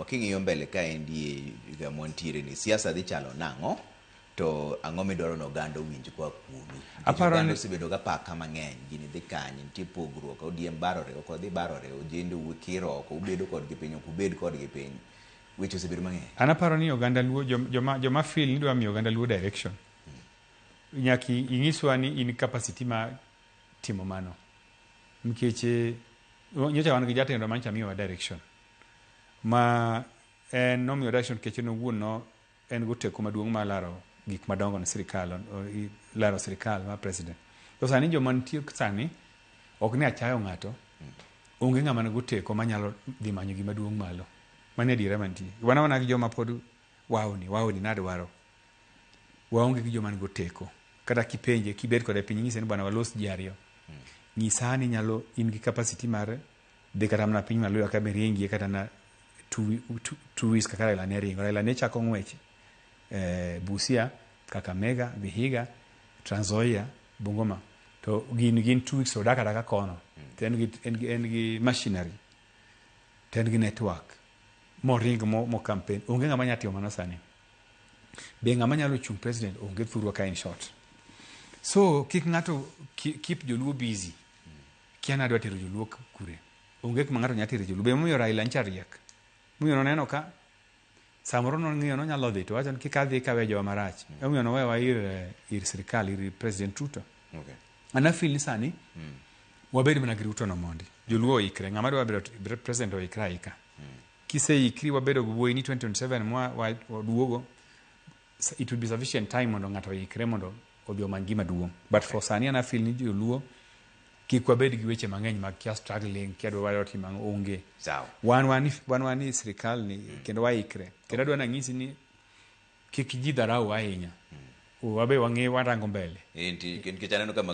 King'iyo mbele kaendi e higa mwantiere ni, siasa dhi chalo nang'o? To ang'o midwaro ni oganda owinj koa kuomi? Nikech Aparo oganda osebedo ga paka mang'eny, gini dhi kanye, nitie pogruok, ODM barore, ok odhi barore, ojende ukir oko, ubedo kodgi piny, ok ubed kodgi piny. Weche osebedo mang'eny. An aparo ni oganda Luo, joma feel ni dwa miyo oganda Luo direction, nyaka inyiswa ni in capacity ma timo mano. Nikech nyocha wan gi jatendwa manyocha miyowa direction. Ma en nomiyo direction nikech en owuon no en go teko maduong' mar laro gik madongo ne sirikal, laro sirikal mar president. To sani joma nitie sani, ok ni achayo ng'ato, onge ng'ama nigo teko manyalo dhi manyo gima duong' malo. Mano e adiera mantie. Wan awana gi joma pod wawni, wawni nadwaro. Waonge gi joma nigo teko. Kata kipenje, kibet kode piny, inyise ni bwana walos ji ariyo. Nyisa ni inyalo, in gi capacity mar dhi kata mana piny Maluya ka miringie kata na 2 weeks kaka Raila ne ringo. Raila ne chako ng'wech Busia, Kakamega, Vihiga, Trans Nzoia, Bungoma. To gin 2 weeks to odak adaka kono. To en gi machinery. To en gi network. Moring mo campaign. Onge ng'ama nyalo timo mano sani. Be ng'ama nyalo chung' president onge thurwa ka in short. So kik ng'ato keep joluo busy. Kia nadwa tero joluo kure. Onge kuma ng'ato nyalo tero joluo. Be momiyo Raila ncha riek. Momiyo noneno ka samoro nong'iyo nonyalo dhi to wacho ni kik adhi kawe jowa marach. Emomiyo nowewa ir sirikal, ir President Ruto. An afeel ni sani wabed mana gi Ruto no mondi. Joluo oikre. Ng'ama dwa bedo president oikre aika. Kiseikri wabedo gi wuoyi ni 2027 mwa waduogo, it will be sufficient time mondo ng'ato oikre mondo odhi omany gima duong'. But for sani an afeel ni joluo kik wabed gi weche mang'eny mag kia struggling, kia dwa timo ang'o, onge. Sawa. Wan ni sirikal ni kendo waikre. Kendo adwa nang'isi ni kik ji dharau ahinya. Wabe wang'e warango mbele. Nikech aneno ka